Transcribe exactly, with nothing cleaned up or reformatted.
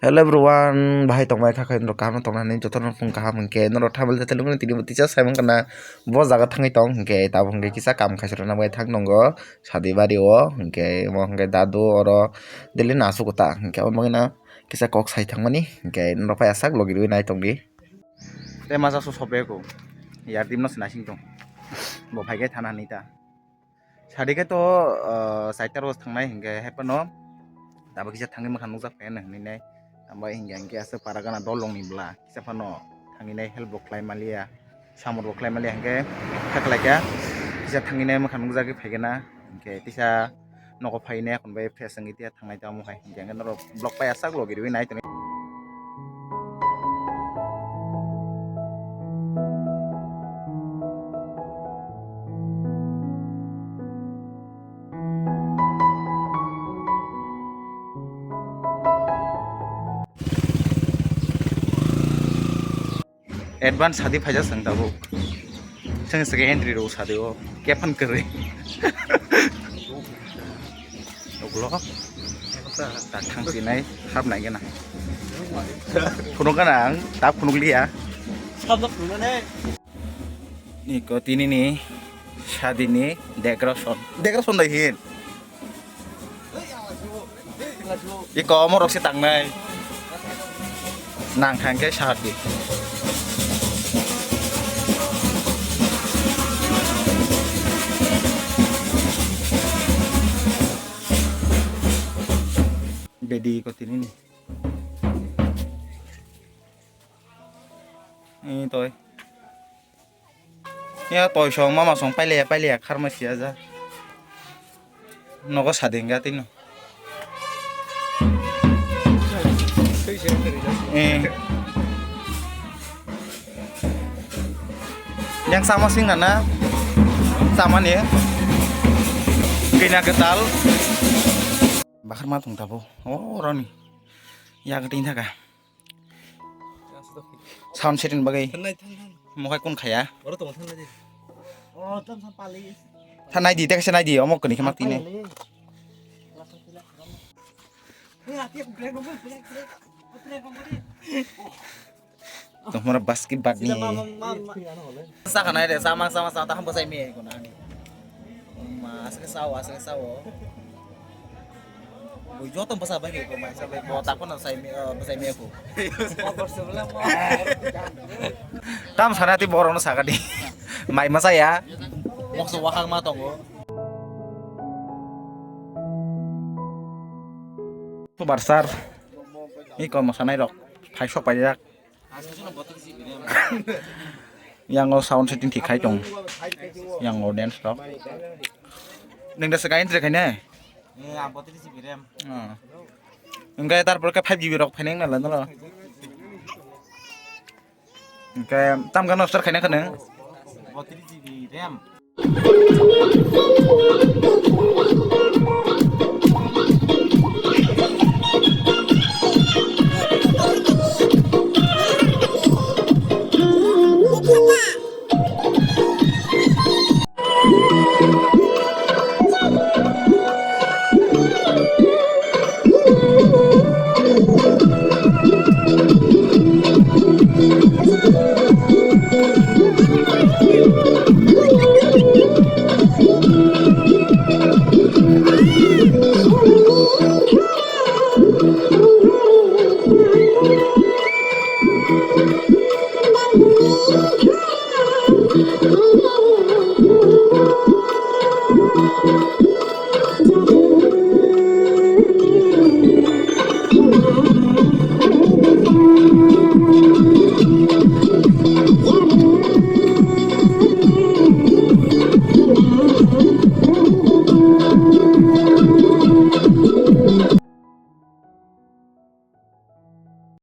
Hello everyone, bahai tongbai kha khe norok kaham tongna hinwi jotono phung kaham hinkhe norok thabil thathil wngwi tini bo teacher sai mankha na bo jaga thangwi tong hinkhe tabuk hinkhe kisa kam khaisirokna bai thang tongo sadi bari o hinkhe omo hinkhe dadu oro daily nasu kwta hinkhe omo bagwino kisa kok sai thangmani hinkhe norok pai aswk logi rwi nai tongdi. Tei masa su sope ko yar dimno se naising tong bo phaikhe thana hinwi ta. Sadi khe to, ah, chaita ro thangnai hinkhe hai phano tabuk kisa thangwi mwkhang nukjak phai hinwi nai. Tambai hinkhe hinkhe aswk para gana dol rokni bwla kisa phano thangwi nai help bo khlai maliya, samung bo khlai maliya hinkhe kha khlai kha kisa thangwi nai mwkhang nukjagwi phai gana hinkhe kisa nogo phai nai ekhon bai fresh wngwi tiya thangnai tamo hai hinkhe norok vlog pai aswk logi rwi nai tongwi. Advance sadi phaijak chwng tabuk. Chwng se entry rw sadi o kephan kwrwi. Ulo ta thang sinai hap nai gana. Phunuk gana ang ta phunuk liya. Sabjak phunuk nai. Niko tini ni sadi ni decoration. Decoration dai hin. Iko omorok se tangnai. Nang thang khe sahar di. Bedi ko tini ni. Ini toy. Ya toy song mama song pailaya pailaya kharma siya ja. Nogo sading ga tino. Eh. Yang sama sing nana. Sama ni. Kena ketal. Bakar ma tong tabo. Oh, roni. Ya keting thaga. Sound setting bagwi. Thanai, than, than. Mokhai kun khaya. Oro tong thanai di. Oh, tam sam pali. Thanai di, tekse nai di, omo kini khe mak tine. Pali. Tong mora basket bat ni. Sida ma, ma, ma, ma. Sa khanai de, sama, sama, sama, taham bosai mi ko nani. Ma, asal ke sao, asal ke sao. Bo joto bwsa bai ko mai sa bai bo ta kono sai mi, eh, bwsai mi ko. Tam sana ti borok no saka di. Mai masa ya. Mokso wahang ma tongo. Super star. Iko mosanai rok. Phai sok paijak. Yang o sound setting thik khai tong. Yang o dance rok. Neng da saka entry khai ne? Eh, ang bottle si birem. Ah. Engkai tarpor ke five G B rok phaineng na la no. Engkai tam gano start khaina khaneng. Bottle si birem.